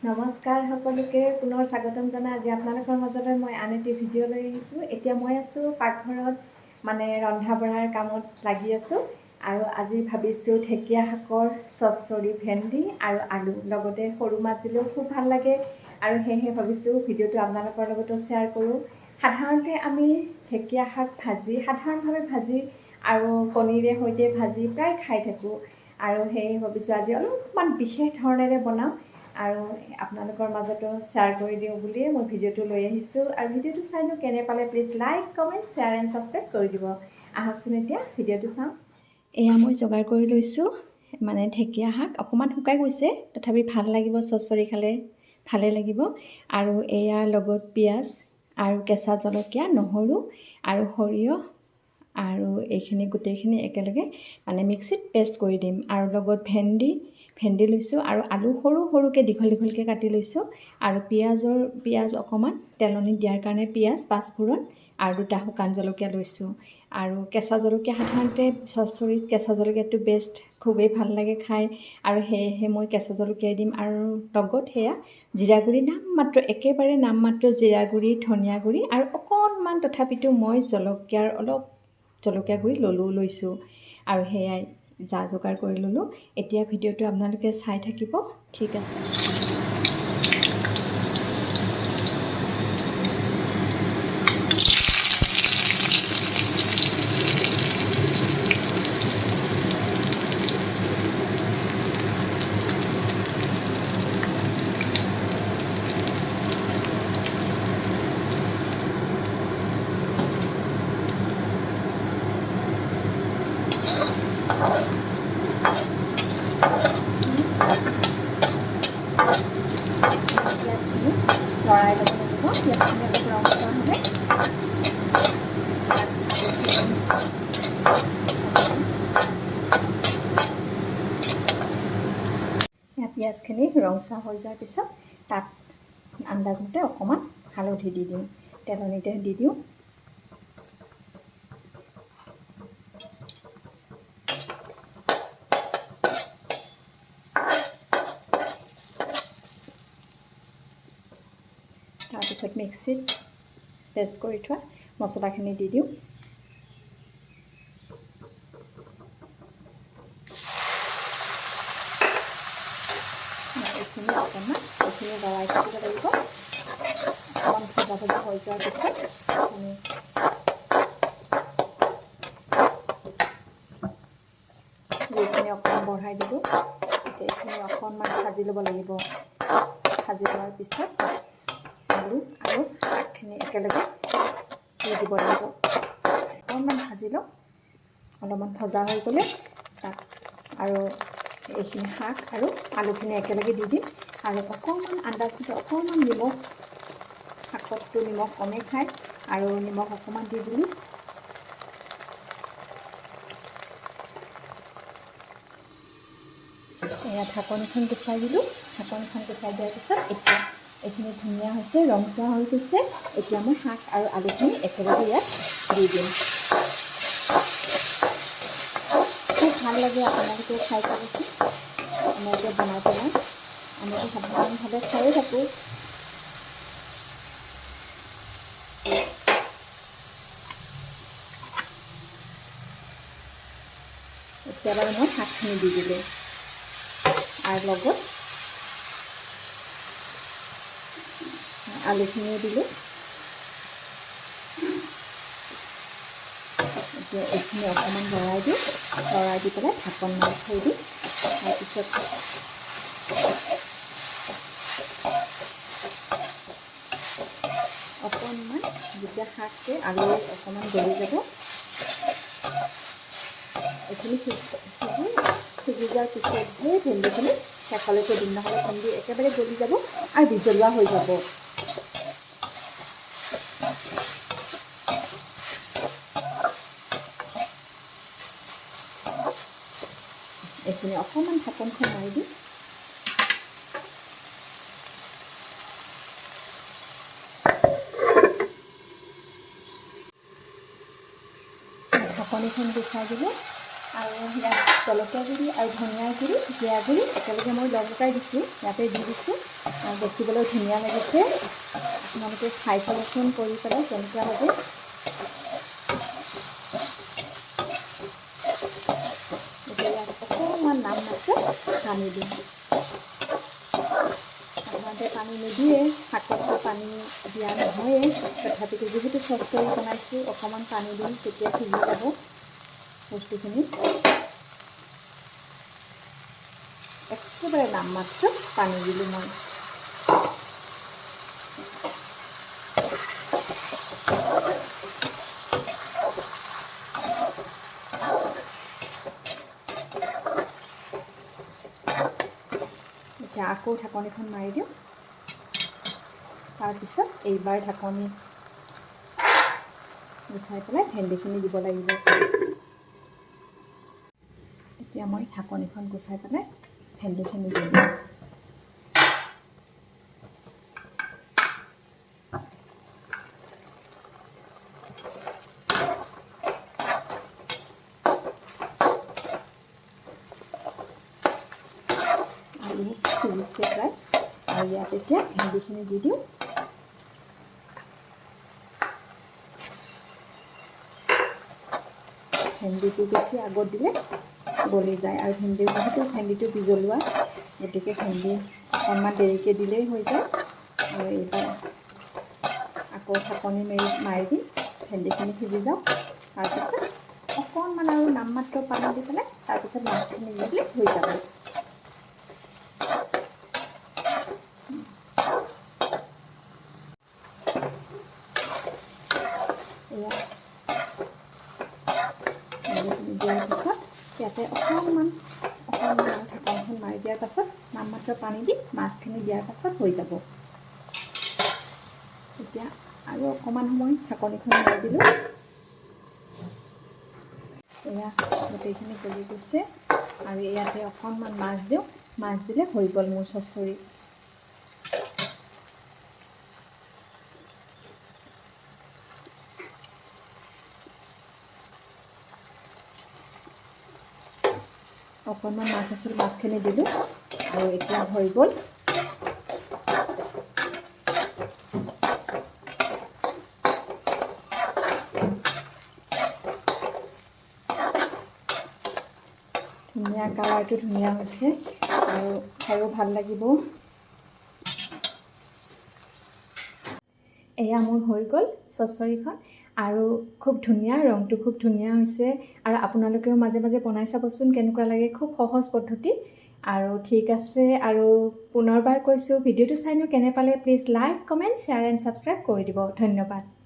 নমস্কাৰ সকলোকে পুনৰ স্বাগতম জনাই আজি আপোনালোকৰ মাজলৈ মই আন এটি ভিডিঅ' লৈ আহিছোঁ। এতিয়া মই আছোঁ পাকঘৰত, মানে ৰন্ধা বঢ়াৰ কামত লাগি আছোঁ। আৰু আজি ভাবিছোঁ ঢেকীয়া শাকৰ চচ্চৰি, ভেন্দি আৰু আলু, লগতে সৰু মাছ দিলেও খুব ভাল লাগে। আৰু সেয়েহে ভাবিছোঁ ভিডিঅ'টো আপোনালোকৰ লগতো শ্বেয়াৰ কৰোঁ। সাধাৰণতে আমি ঢেকীয়া শাক ভাজি, সাধাৰণভাৱে ভাজি আৰু কণীৰে সৈতে ভাজি প্ৰায় খাই থাকোঁ। আৰু সেয়েহে ভাবিছোঁ আজি অলপমান বিশেষ ধৰণেৰে বনাওঁ আৰু আপোনালোকৰ মাজতো শ্বেয়াৰ কৰি দিওঁ বুলিয়ে মই ভিডিঅ'টো লৈ আহিছোঁ। আৰু ভিডিঅ'টো চাইনো কেনে পালে please like, comment, share and subscribe কৰি দিব। আহকচোন এতিয়া ভিডিঅ'টো চাওঁ। এয়া মই যোগাৰ কৰি লৈছোঁ, মানে ঢেকীয়া শাক অকণমান শুকাই গৈছে, তথাপি ভাল লাগিব, চচ্চৰি খালে ভালে লাগিব। আৰু এয়াৰ লগত পিঁয়াজ আৰু কেঁচা জলকীয়া, নহৰু আৰু সৰিয়হ আৰু এইখিনি গোটেইখিনি একেলগে মানে মিক্সিত পেষ্ট কৰি দিম। আৰু লগত ভেন্দি ভেন্দি লৈছোঁ আৰু আলু সৰু সৰুকৈ দীঘল দীঘলকৈ কাটি লৈছোঁ। আৰু পিঁয়াজ অকণমান তেলনিত দিয়াৰ কাৰণে পিঁয়াজ, পাঁচফোৰণ আৰু দুটা শুকান জলকীয়া লৈছোঁ। আৰু কেঁচা জলকীয়া, সাধাৰণতে চচ্চৰিত কেঁচা জলকীয়াটো বেষ্ট, খুবেই ভাল লাগে খাই। আৰু সেয়েহে মই কেঁচা জলকীয়াই দিম। আৰু লগত সেয়া জিৰা গুড়ি নামমাত্ৰ, একেবাৰে নামমাত্ৰ জিৰা গুড়ি, ধনিয়া গুড়ি আৰু অকণমান তথাপিতো মই জলকীয়াৰ অলপ জলকীয়া গুড়ি লৈছোঁ। আৰু সেয়াই যা যোগাৰ কৰি ল'লোঁ। এতিয়া ভিডিঅ'টো আপোনালোকে চাই থাকিব। ঠিক আছে। পিঁয়াজখিনি লৰাই ল'ব লাগিব। পিঁয়াজখিনি অলপ ৰংচোৱা হ'লে তাত হালধি দিম। পিঁয়াজখিনি ৰংচোৱা হৈ যোৱাৰ পিছত তাত আন্দাজমতে অকণমান হালধি দি দিওঁ, তেলনিতে দি দিওঁ। তাৰপিছত মিক্সিত পেষ্ট কৰি থোৱা মছলাখিনি দি দিওঁ। এইখিনি অকণমান এইখিনি লৰাই থাকিব লাগিব। অকণমান ভজা ভজা হৈ যোৱাৰ পিছত আমি জুইখিনি অকণমান বঢ়াই দিলোঁ। এতিয়া এইখিনি অকণমান ভাজি ল'ব লাগিব। ভাজি লোৱাৰ পিছত আলু আৰু শাকখিনি একেলগে দি দিব লাগিব। অকণমান ভাজি লওঁ। অলপমান ভজা হৈ গ'লে তাত আৰু এইখিনি শাক আৰু আলুখিনি একেলগে দি দিম। আৰু অকণমান আন্দাজমতে অকণমান নিমখ, শাকতটো নিমখ কমেই খায়, আৰু নিমখ অকণমান দি দিলোঁ। এয়া ঢাকনিখন গুচাই দিলোঁ। ঢাকনিখন গুচাই দিয়াৰ পিছত এতিয়া এইখিনি ধুনীয়া হৈছে, ৰংচোৱা হৈ গৈছে। এতিয়া মই শাক আৰু আলুখিনি একেলগে ইয়াত দি দিম। খুব ভাল লাগে, আপোনালোকেও খাই চাবচোন এনেকৈ বনাই পেলাই। আমিতো সাধাৰণভাৱে খায়ে থাকোঁ। এতিয়া বাৰু মই শাকখিনি দি দিলোঁ আৰু লগত আলুখিনিও দিলোঁ। এতিয়া এইখিনি অকণমান লৰাই দিওঁ। লৰাই দি পেলাই ঢাকন মাৰি থৈ দিওঁ। তাৰপিছত অকণমান যেতিয়া শাকটো আলু অকণমান গলি যাব, এইখিনি সিজি সিজি যোৱাৰ পিছতহে ভেন্দিখিনি শেষলৈকে দিম, নহ'লে ভেন্দি একেবাৰে গলি যাব আৰু বিজলুৱা হৈ যাব। এইখিনি অকণমান ঢাকনখন মাৰি দিম। ঢাকনিখন গুচাই দিলোঁ। আৰু ইয়াত জলকীয়া গুড়ি আৰু ধনিয়াৰ গুড়ি, জিৰা গুড়ি একেলগে মই লগ লগাই দিছোঁ, ইয়াতে দি দিছোঁ। আৰু দেখিবলৈ ধুনীয়া লাগিছে। আপোনালোকে খাই চাবচোন কৰি পেলাই কেনেকুৱা লাগে। এতিয়া ইয়াত অকণমান নামমাত্ৰ পানী দিম। সাধাৰণতে পানী নিদিয়ে, শাকততো পানী দিয়া নহয়ে, তথাপিতো যিহেতু চচ্চৰি বনাইছোঁ, অকণমান পানী দিম, তেতিয়া সিজি যাব বস্তুখিনি। একেবাৰে নামমাত্ৰ পানী দিলোঁ মই। এতিয়া আকৌ ঢাকনিখন মাৰি দিওঁ। তাৰপিছত এইবাৰ ঢাকনি গুচাই পেলাই ভেন্দিখিনি দিব লাগিব। এতিয়া মই ঢাকনিখন গুচাই পেলাই ভেন্দিখিনি দিম। আলু সিজিছে প্ৰায়, আৰু ইয়াত এতিয়া ভেন্দিখিনি দি দিওঁ। ভেন্দিটো বেছি আগত দিলে গলি যায়, আৰু ভেন্দি যিহেতু ভেন্দিটো বিজলুৱা, গতিকে ভেন্দি অকণমান দেৰিকৈ দিলেই হৈ যায়। আৰু এইবাৰ আকৌ ঢাকনি মাৰি দিম, ভেন্দিখিনি সিজি যাওক। তাৰপিছত অকণমান আৰু নামমাত্ৰ পানী দি পেলাই তাৰপিছত মাছখিনি দি দিলে হৈ যাব। এয়া ভেন্দিখিনি দিয়াৰ পিছত ইয়াতে অকণমান অকণমান আৰু ঢাকনখন মাৰি দিয়াৰ পাছত নামমাত্ৰ পানী দি মাছখিনি দিয়াৰ পাছত হৈ যাব। এতিয়া আৰু অকণমান সময় ঢাকনিখন মাৰি দিলোঁ। এয়া গোটেইখিনি গলি গৈছে, আৰু ইয়াতে অকণমান মাছ দিওঁ। মাছ দিলে হৈ গ'ল মোৰ চচ্চৰি। অকণমান মাছ আছিল, মাছখিনি দিলোঁ, আৰু এতিয়া হৈ গ'ল। ধুনীয়া কালাৰটো ধুনীয়া হৈছে, আৰু খায়ো ভাল লাগিব। এয়া মোৰ হৈ গ'ল চচ্চৰিখন, আৰু খুব ধুনীয়া, ৰংটো খুব ধুনীয়া হৈছে। আৰু আপোনালোকেও মাজে মাজে বনাই চাবচোন কেনেকুৱা লাগে, খুব সহজ পদ্ধতি। আৰু ঠিক আছে, আৰু পুনৰবাৰ কৈছোঁ, ভিডিঅ'টো চাইনো কেনে পালে please like, comment, share and subscribe কৰি দিব। ধন্যবাদ।